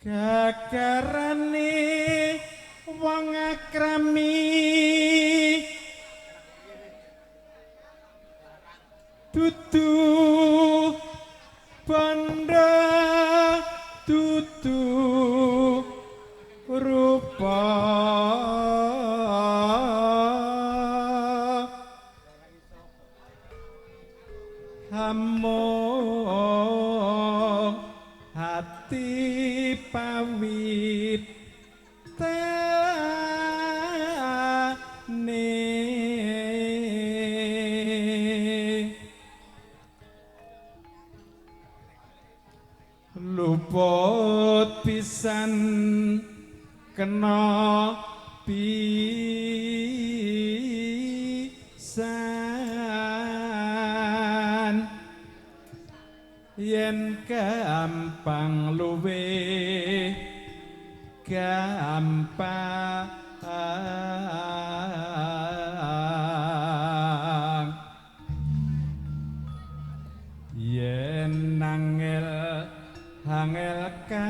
Gagarane wong akrami dudu bandha dudu rupa among hati pawit tane luput pisan kena pisan yen gampang luwe gampang yen angel angel ka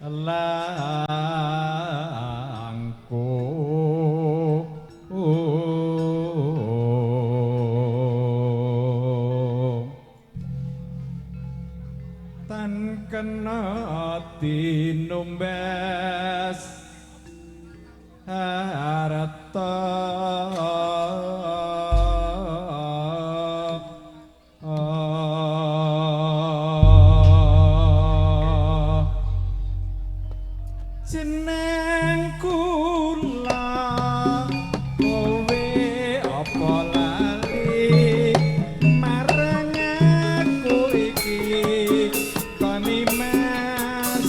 langkung tan kena tinumbas harta. Jeneng kula kowe apa lali marang aku iki Tani Mas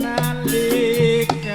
nalikane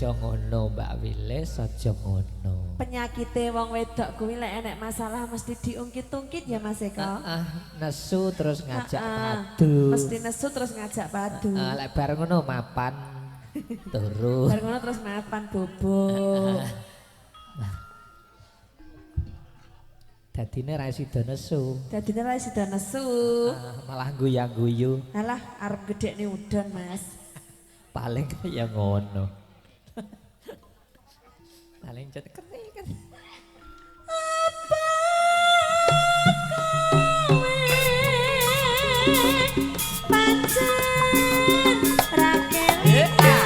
Aja ngono Mbak Wilis, aja ngono. Penyakite wong wedok kuwi lek enek masalah mesti diungkit-ungkit ya Mas Eko. Heeh, nesu terus ngajak padu. Mesti nesu terus ngajak padu. Heeh, lek bareng ngono mapan turu. Bareng ngono terus mapan bobok. Dadine ra sida nesu. Dadine ra sida nesu. Malah guyang-guyu. Alah arep gedhekne udon, Mas. Paling ya ngono. Paling cet kering kan. Apa kowe pancen ra kelingan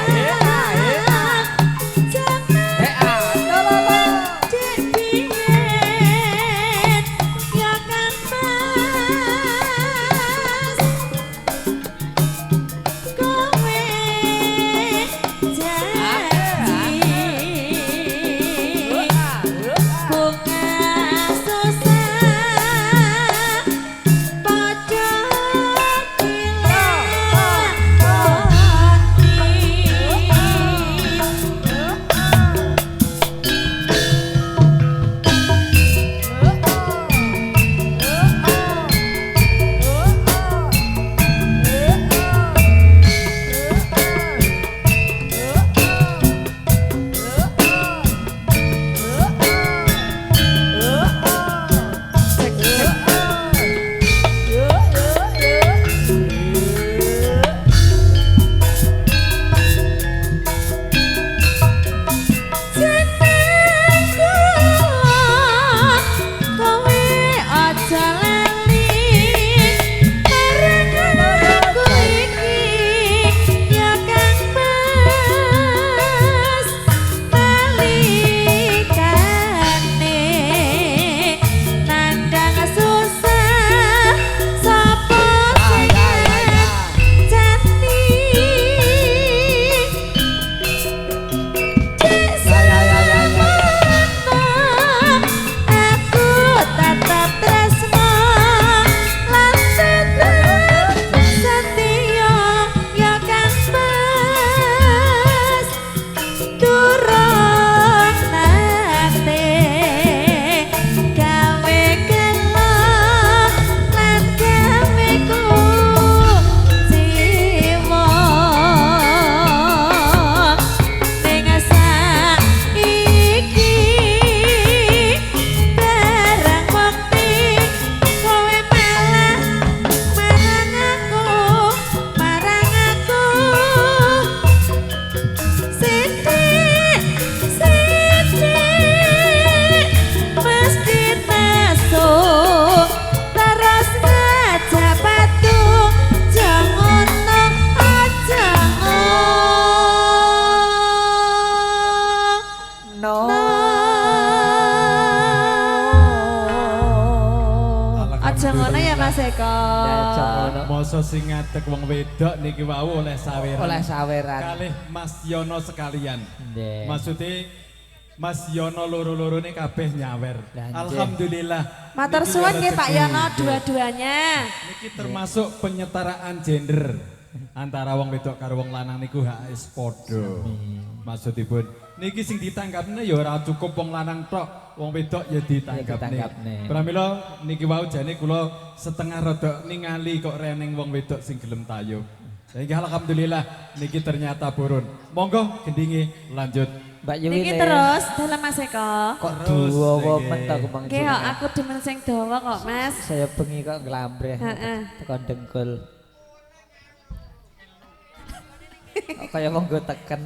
Masa sing ngadeg wong wedok niki wau oleh saweran. Oleh saweran. Kalih Mas Yono sekalian. Maksude Mas Yono loro-lorone kabeh nyawer. Alhamdulillah. Matur suwun nggih Pak Yono dua-duanya. Niki termasuk penyetaraan gender antara wong wedok karo wong lanang niku hak wis padha. Maksudipun niki sing ditanggapne ya ora cukup wong lanang tok, wong wedok ya ditanggapne. Pramila niki wau jane kula setengah rodok ningali kok reneng wong wedok sing gelem tayub. Sehingga alhamdulillah niki ternyata purun. Monggo gendinge lanjut. Mbak Yuli. Niki terus dalem Mas Eko. Kok dawa men ta kemang. Nggih kok aku demen sing dawa kok Mas. Saya bengi kok nglambreh. Heeh. Tekan dengkul. Kok kaya wong nggo teken.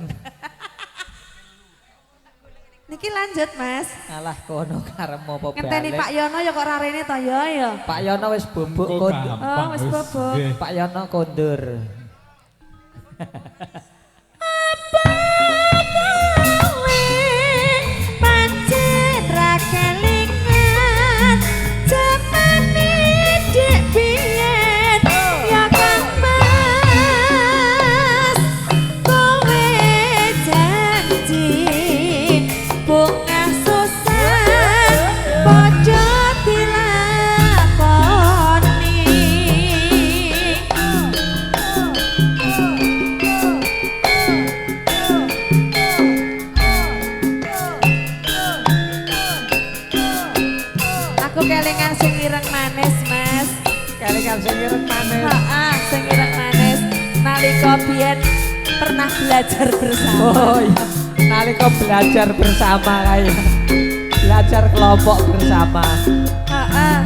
Niki lanjut Mas. Alah kono karep apa balik. Ngenteni Pak Yono ya kok ora rene to ya ya. Pak Yono wis bobok kondur. Oh wis bobok. Pak Yono kondur. Apa kowe pancen ra kelingan jamane dek biyen ya Kang Mas kowe janji bunga susah padha dilakoni. Kelingan sing ireng manis, Mas. Kelingan sing ireng manis. Heeh, sing ireng manis. Nalika biyen pernah belajar bersama. Oh iya, nalika belajar bersama kae. Belajar kelompok bersama. Heeh.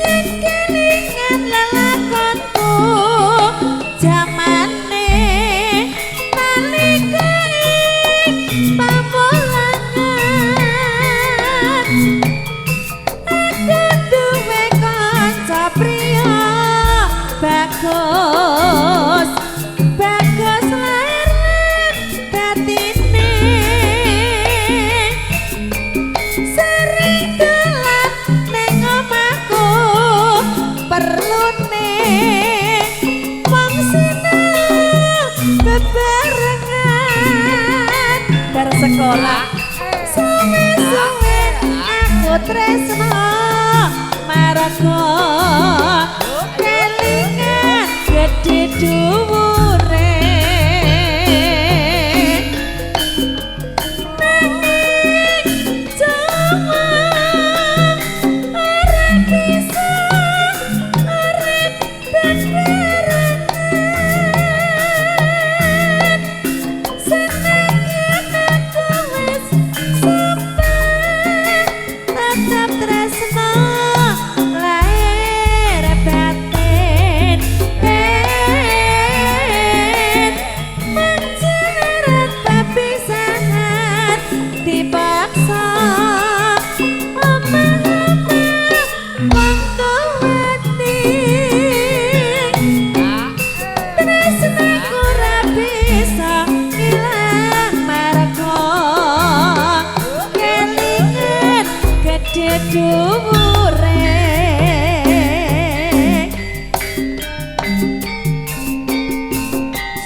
Yen kelingan lelakonku jamane nalika ing pamulangan aku duwe kanca priya bagus bagus lahir lan batine sering dolan ning omahku perlune wong sinau bebarengan bar sekolah suwe-suwe aku tresno marga kelingan gedhe dhuwure nanging cuma ora bisa urip bebarengan senengan aku wis sumpah tetep tresno lahir batin ben menjerat papisahan dipaksa omah-omah wong tuwane tresnaku ora bisa ilang marga kelingan gedhe dhuwure.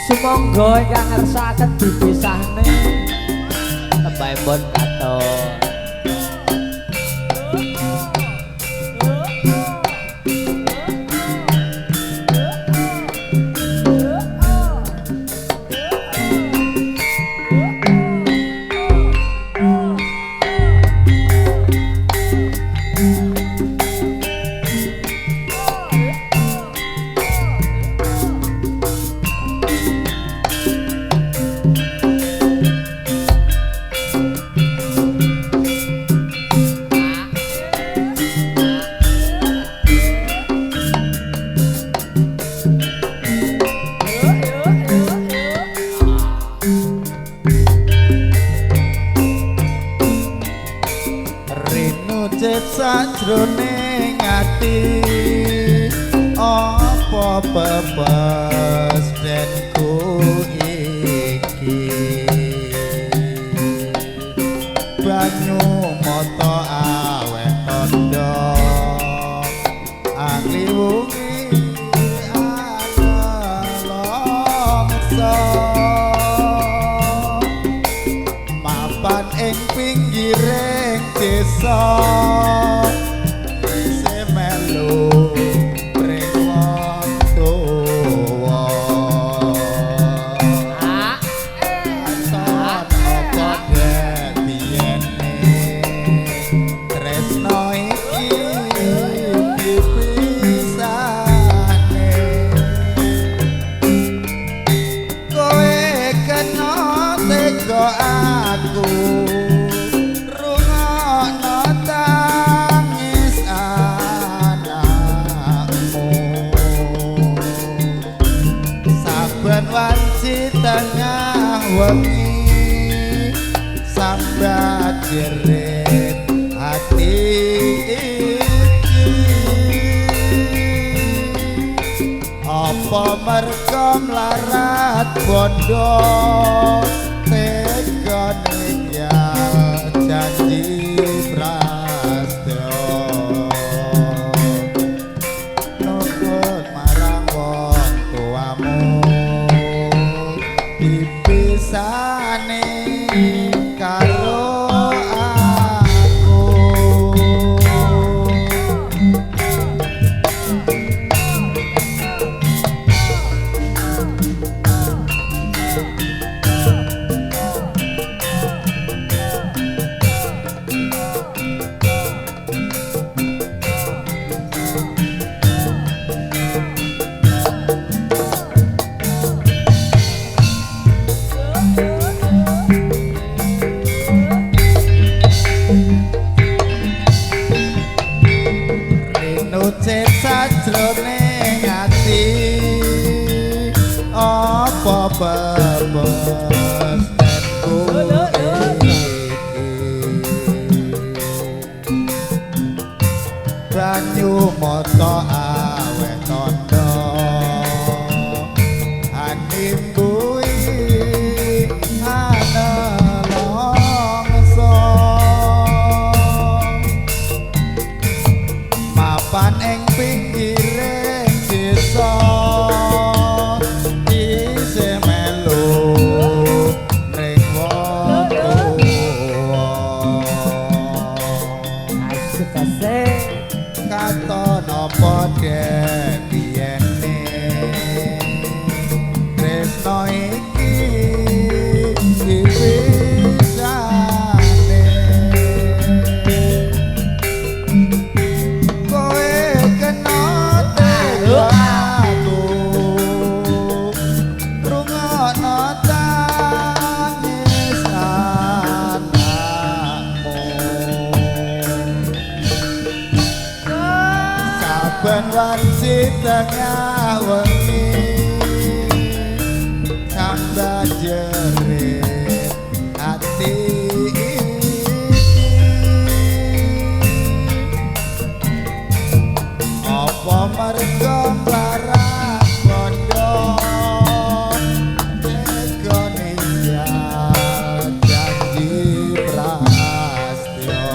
Sumangga ingkang ngersakaken dipisahne tembahipun katon. Rinu sajroning ati apa pepesdenku iki banyu mata aweh tandha angliwungi alongso mapan ing pinggiring desa semelu pring wong tuwa katon apa debiyene tresno iki dipisahne kowe kena tega aku rungokno tangis anakmu saben wanci tengah wengi sambat jerit hati iki apa merga mlarat bondo tega ninggal janji prastyo. Banyu mata aweh tandha animbui anelongso mapan ing pinggire desa isih melu ring wong tuwa. Asik asik. Katon apa biyene tresno iki dipisane kowe kena tega aku rungokno tangis anakmu. Saben wanci tengah wengi tambah jerit ati iki. Apa mergo mlarat bondo tega ninggal janji prastya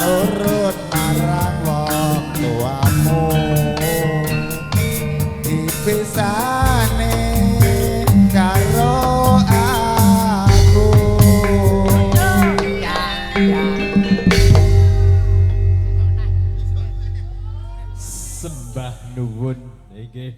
nurut marang wong tuamu dipisane karo aku. Sembah nuwun nggih.